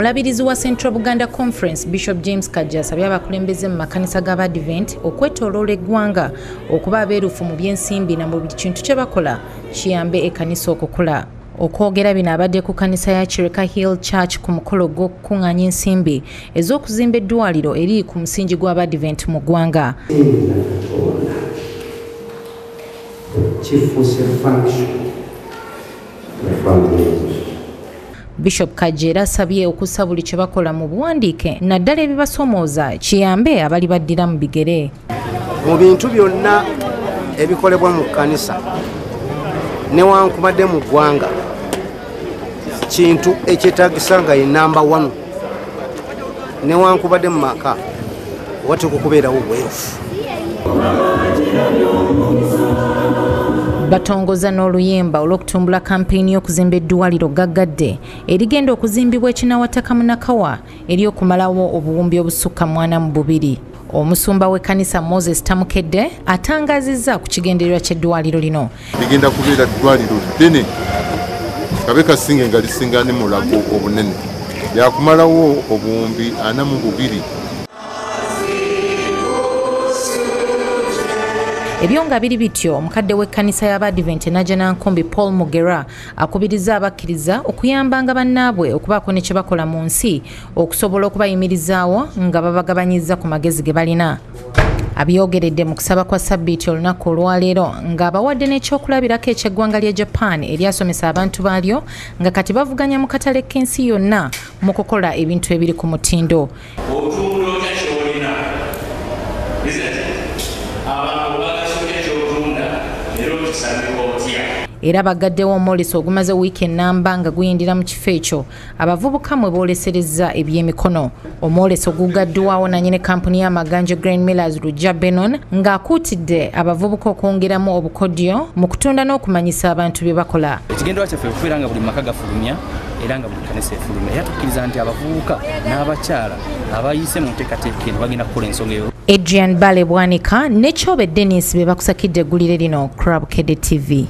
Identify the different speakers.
Speaker 1: Omulabirizi wa Central Buganda Conference Bishop James Kajja asabye abakulembeze mu makanisa g'Abadvent okwetooloola eggwanga okuba abeerufu mu by'ensimbi na mu buli kintu kye bakola kiyambe ekkanisa okukula. Okwogera bino abadde ku kkanisa ya Kireka Hill Church ku mukolo gw'okukuŋŋaanya ensimbi ez'okuzimba eddwaliro eri ku musingi gw'Abadvent mu ggwanga. Bishop Kajja era asabye okussa buli kye bakola mu buwandiike naddala ebibasoomooza kiyambe abali baddira mu bigere.
Speaker 2: Mu bintu byonna ebikolebwa mu kkanisa newankubadde mu ggwanga, kintu ekyetaagisa nga ye namba 1 newankubadde mu maka wateekwa okubeerawo obwerufu.
Speaker 1: Batongoza n'oluyimba olw'okutumbula kampeyini y'okuzimba eddwaliro gaggadde erigenda okuzimbibwa ekinawataka Munakawa ery'okumalawo obuwumbi obusukka 42. Omusumba w'ekkanisa Moses Tamukedde atangaazizza ku kigendererwa ky'eddwaliro lino.
Speaker 3: Ligenda kubeera ddwaliro ddene kabe kasinge nga lisinga ne Mulago obunene, lyakumalawo obuwumbi 42.
Speaker 1: Ebyo nga biri bityo, omukadde w'ekkanisa y'Abadvent Najjanankumbi Paul Mugera akubiriza abakkiriza okuyambanga bannaabwe okubaako ne kye bakola mu nsi okusobola okubayimirizaawo nga babagabanyizza ku magezi ge balina. Abyogeredde mu kusaba kwa Ssabbiiti olunaku olwaleero ng'abawadde n'ekyokulabirako eky'eggwanga lya Japan eryasomesa abantu baalyo nga kati bavuganya mu katale k'ensi yonna mu kukola ebintu ebiri ku mutindo. Era bagaddewo omwoleso ogumaze wiiki ennamba nga guyindira mu kifo ekyo abavubuka mwe booleserezza ebyemikono. Omwoleso gugaddwawo nannyini kampuni y'amaganja Grain Millers Lujja Benon ng'akuutidde abavubuka okwongeramu obukodyo mu kutunda n'okumanyisa abantu bye bakola.
Speaker 4: Ekigendererwa kyaffe okubeera nga buli maka gafulumya era nga buli kkanisa efulumya, era tukkiriza nti abavubuka n'abakyala abayise mu nteekateeka eno bagenda kukola ensonga eyo.
Speaker 1: Adrian Bale Bwanika ne Kyobe Dennis be bakusakidde eggulire lino Crab Kede TV.